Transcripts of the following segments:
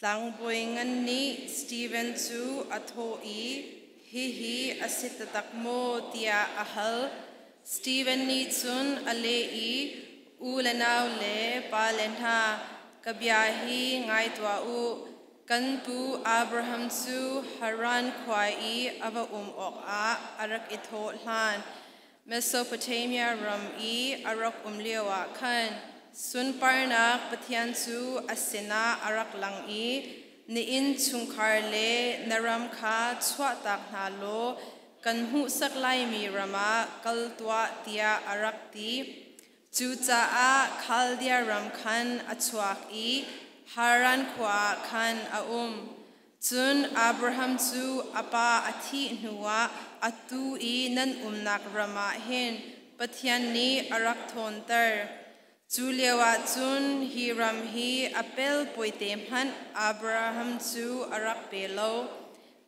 Tlangbawi ngan nih Steven cu a thawh i, "Hihi a si taktak maw?" tiah a hal. Steven nih cun a leh i, "U le nau le pale hna, ka bia hi ngai tuah u. Kan pu Abraham cu Haran khua i a va um awkah a rak i thawh hlan Mesopotamia ram i a rak um lioah khan sunparnak Pathian cu a sinah a rak lang i, 'Na innchungkhar le na ram kha chuahtak hna law kan hmuhsak laimi ram ah kal tuah,' tiah a rak ti. Cucaah Khaldia ram khan a chuak i Haran khua ah khan a um. Cun Abraham cu a pa a thih hnuah atu i nan umnak ram ah hin Pathian nih a rak ṭhawnter. Cu lioah cun hi ram hi a pelpawite hmanh Abraham cu a rak pe lo,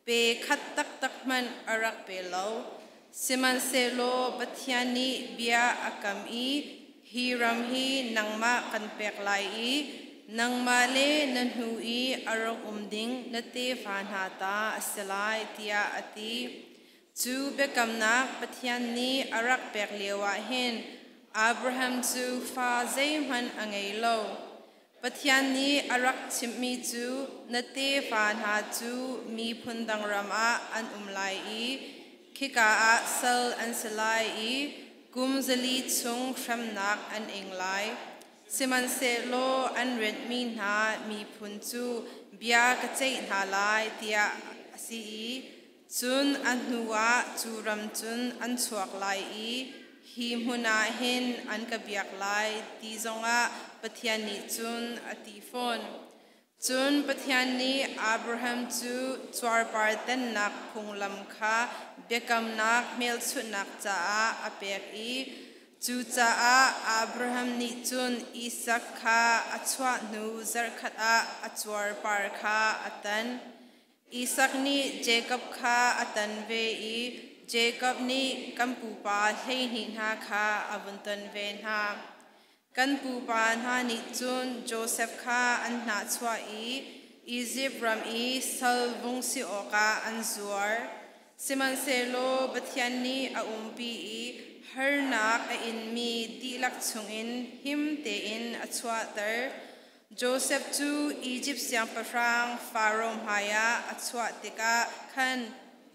pe khat taktak hmanh a rak pe lo. Sihmanhsehlaw Pathian nih bia a kam i, 'Hi ram hi nangmah kan pek lai i nangmah le na hnu i a rak um ding na tefa hna ta a si lai,' tiah a ti. Cu biakamnak Pathian nih a rak pek lioah hin Abraham cu fa zeihmanh a ngei lo. Pathian nih a rak chimhmi cu, 'Na tefa hna cu miphun dang ram ah an um lai i khika ah sal an si lai i kum 400 chung hremnak an ing lai. Sihmanhsehlaw an renhmi hna miphun cu bia ka ceih hna lai,' tiah a si i cun a hnuah cu ram cun an chuak lai i hi hmun ah hin an ka biak lai, ti zongah Pathian nih cun a ti fawn. Cun Pathian nih Abraham cu cuarpar tannak phunglam kha biakamnak hmelchunhnak caah a pek i cucaah Abraham nih cun Isak kha a chuah hnu zarhkhat ah a cuarpar kha a tan. Isak nih Jakob kha a tan ve i Jakob nih kan pupa 12 hna kha a vun ton ve hna. Kan pupa hna nih cun Josef kha an hnahchuah i Izipt ram i sal vung si awkah an zuar. Sihmanhsehlaw Pathian nih a umpi i harnak a inmi dihlak chungin him tein a chuahter. Josef cu Izipt siangpahrang Faro hmaiah a chuah tikah khan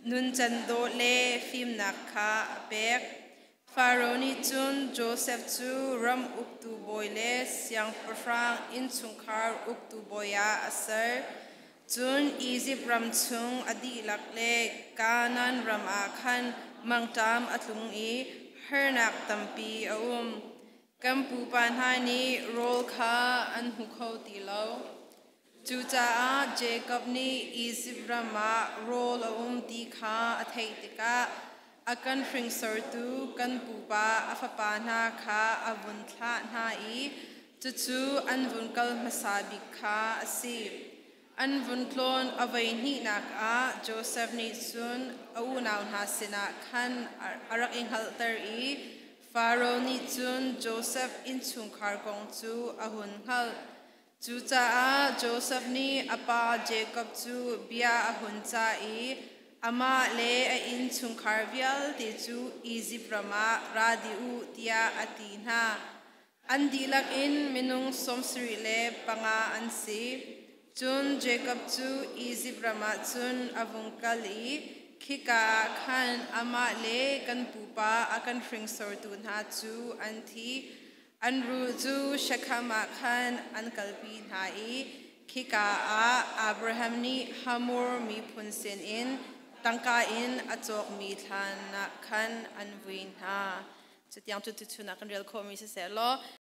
nuncan dawh le fimnak kha a pek. Faro nih cun Josef cu ram uktu bawi le siangpahrang innchungkhar uktu bawi ah a ser. Cun Izipt ram chung a dihlak le Kanaan ram ah khan mangṭam a tlung i harnak tampi a um. Kan pupa hna nih rawl kha an hmu kho ti lo. Cucaah Jakob nih Izipt ram ah rawl a um ti kha a theih tikah a kan hringsortu kan pupa a fapa hna kha a vun thlah hna i cucu an vun kal hmasa bik kha a si. An vun tlawn a voi hnihnak ah Josef nih cun a unau hna sinah khan a rak i hngalhter i Faro nih cun Josef innchungkhar kong cu a hun hngalh. Cucaah Josef nih a pa Jakob cu bia a hun cah i amah le a innchungkhar vialte cu Izipt ram ah ra dih u tiah a ti hna. An dihlak in minung 75 an si. Cun Jakob cu Izipt ram ah cun a vung kal i khika ah khan amah le kan pupa a kan hringsortu hna cu an thi. An ruh cu Shekhem ah khan an kalpi hna i khika ah Abraham nih Hamor miphun sinin tangka in a cawkmi thlan ah khan an vui hna. Cutiang cu tuchun ah kan rel khawhmi siseh law.